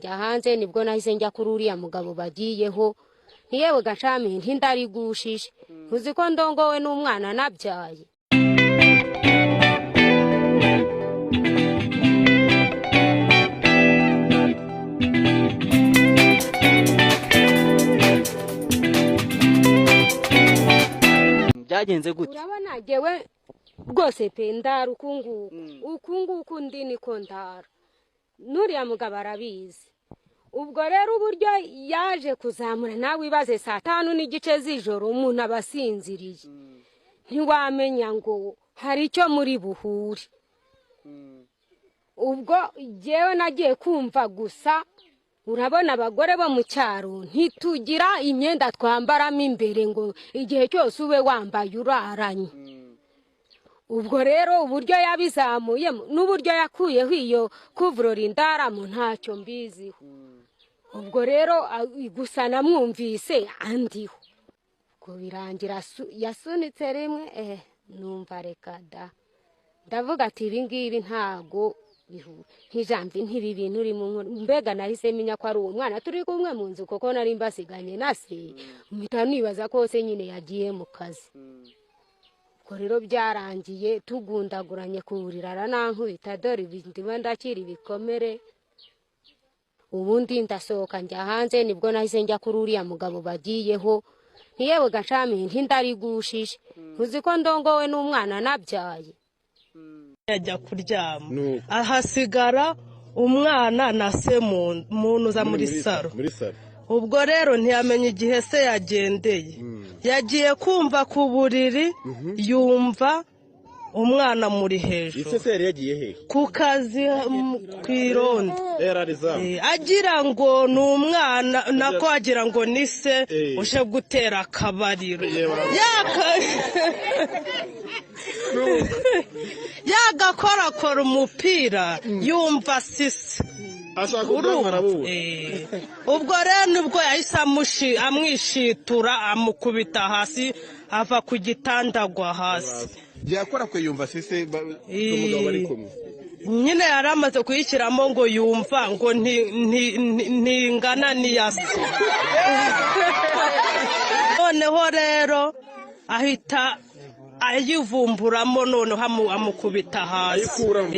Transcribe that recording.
Njya hanze, nibwo nahise njya kuri uriya mugabo bagiyeho. Ntiyewe gacami, ntindarigushije, ntuzi ko ndongowe n'umwana nabyaye. Byagenze gute? Urabona jyewe rwose pe, ndara uku nguku, uku nguku ndi niko ndara, n'uriya mugabo arabizi. Ubwo rero uburyo yaje kuzamura, nawe ibaze, 5:30 z'ijoro, umuntu aba asinziriye, ntiwamenya ngo hari icyo muri buhure. Ubwo jyewe nagiye kumva gusa, urabona abagore bo mu cyaro ntitugira imyenda twambaramo imbere ngo igihe cyose ube wambaye uraranye. Ubwo rero uburyo yabizamuyemo n'uburyo yakuyeho iyo kuvurori ndaramo ntacyo mbiziho. Ubwo rero gusa namwumvise andiho, ubwo birangira yasunitse rimwe, numva reka da, ndavuga ati ibi ngibi ntago bihura nk'ijambo ntibi bintu urimo nkora. Mbega nahise menya ko ari uwo mwana turi kumwe mu nzu, kuko nari mbasiganye na se, mpita nibaza ko se nyine yagiye mu kazi. Ubwo rero byarangiye tugundaguranye ku buriri, aranankubita, dore ibi ndimo ndakira ibikomere. Ubundi ndasohoka njya hanze, nibwo nahise njya kuri uriya mugabo bagiyeho. Ntiyewe gacami, ntindarigushije, ntuzi ko ndongowe n'umwana nabyaye. Ajya kuryama, Nuko. ahasigara umwana na se munuza muri saro. Muri saro. Ubwo rero ntiyamenya igihe se yagendeye. Yagiye kumva ku buriri yumva umwana muri hejuru. Ise se yari yagiye he? Ku kazi, ku irondo. Yari arizamu. Agira ngo ni umwana, nako agira ngo ni se uje gutera akabariro. Yewe. Yagakorakora umupira yumva sisi. Ashaka ubwanwa arabubura. Ubwo rero nibwo yahise amwishitura, amukubita hasi, ava ku gitanda agwa hasi. Yakora kwe yumva sise umugabo bari kumwe. Nyine yari amaze kuyishyiramo ngo yumva ngo ntingana n'iya se. Noneho rero ahita ayivumburamo, noneho amukubita hasi. Ayikuramo.